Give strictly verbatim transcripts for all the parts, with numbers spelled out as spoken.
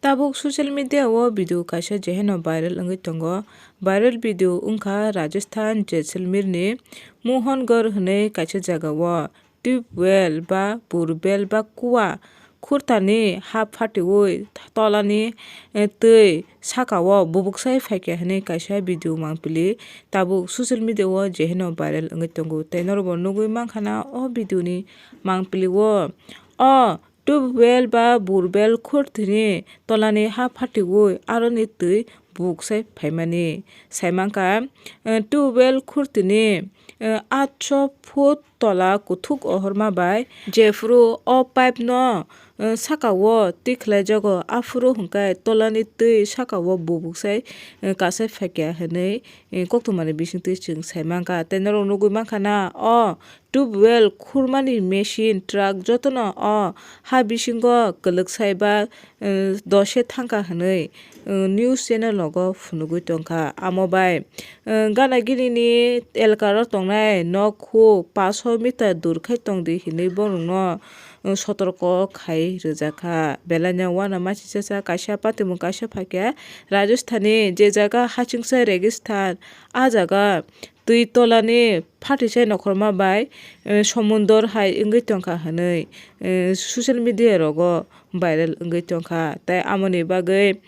Tabuk social media o video kaisa jeheno viral wngwi tongo. Viral video wngkha Rajasthan Jaisalmer ni Mohonggarh hwnwi kaisa jaga o tubewell ba borewell ba kua khurtani ha phatiwi tolani, eh, twi saka o bubuksai phaikha hwnwi kaisa video mangpili tabuk social media o jeheno viral wngwi tongo. Tei norokbo nugwi mankha na o video ni mangpili o. O tubewell ba borewell khurtini tolani ha phatiwi aroni twi bubuksai phaimani. Saimankha, eh, tubewell khurtini, eh, atso foot tola kuthuk ohorma bai jephuru o pipe no, eh, saka o twi khlaijago, aphuru hwnkhe tolani twi saka o bubuksai, eh, kasai phaikha hwnwi, eh, koktwmani bisingtwi chwng saimankha. Tei norok nugwi mankha na o tubewell khurmani machine, truck jotono o ha bisingo kwlwksai ba, eh, dose thangkha hwnwi, eh, news channel rogo phunugwi tongkha. Amo bai, eh, gana gini ni elka ro tongnai nok huk paso meter dur khai tongdi hwnwi borokno, eh, sotorko khai rwjakha. Belai no uanama chichacha kaisa patimung kaisa phaikha Rajasthan ni je jaga hachingsa Registan, a jaga twi tolani phatisai nokhorma bai, eh, somondor hai wngwi tongkha hwnwi, eh, social media rogo viral wngwi tongkha. Tei amoni bagwi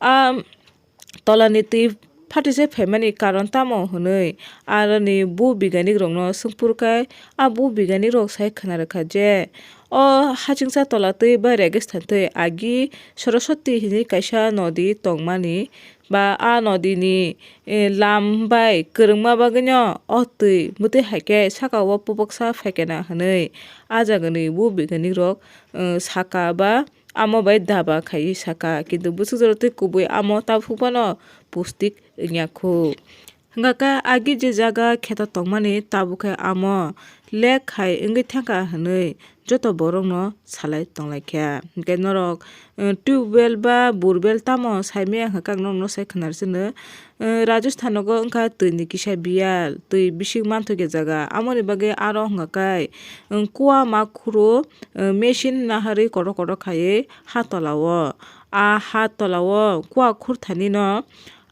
a tolani twi phatisai phaimani karon tamo hwnwi aroni bu bigyanik rokno swngphurkhe a bu bigyanik rok sai khna rwkha je o hachingsa tola twi bai Registan twi agi Saraswati hwnwi kaisa nodi tongmani ba a nodini, eh, lam bai kwrwngma bagwino o twi mwtwi hai khe saka o bubuksa phaikha na hwnwi a jagani bu bigyanik rok, eh, saka ba amo bai daba khaiwi saka, kintu bwswk jora twi kubui amo tabuk phano pustik wngya khu. Hwnkha khe agi je jaga kheto tongmani tabuk khe amo lek hai wngwi thangkha hwnwi joto borokno salai tonglaikha. Hinkhe norok, eh, tubewell ba borewell tamo saimaya hwnkhe ang norokno sai khwnarwsino, eh, Rajasthan nogo wngkha twini kisa biyal, twi bising manthokya jaga. Amoni bagwi aro hwnkha khe, eh, kua ma khuro, eh, machine naharwi kotor kotor khaiwi ha tola o. A ha tola o kua khurthani no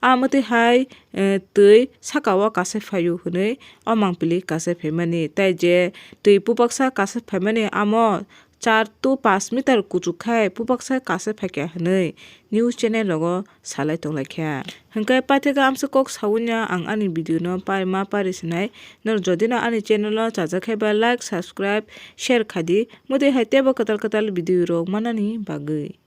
a mwtwi hai, eh, twi saka o kasai phaio hwnwi o mangpili kasai phaimani. Tei je twi bubaksa kasai phaimani amo char to panch meter kuchuk khai bubaksa kasai phaikha hwnwi news channel rogo salai tonglaikha. Hinkhe paithakhe amsa kok sawi no ang ani video no pai ma pari sinai. Nor jodi no ani channel o chajak khai ba like, subscribe, share khai di. Mwtwi hai teibo kwtal kwtal video rok manani bagwi.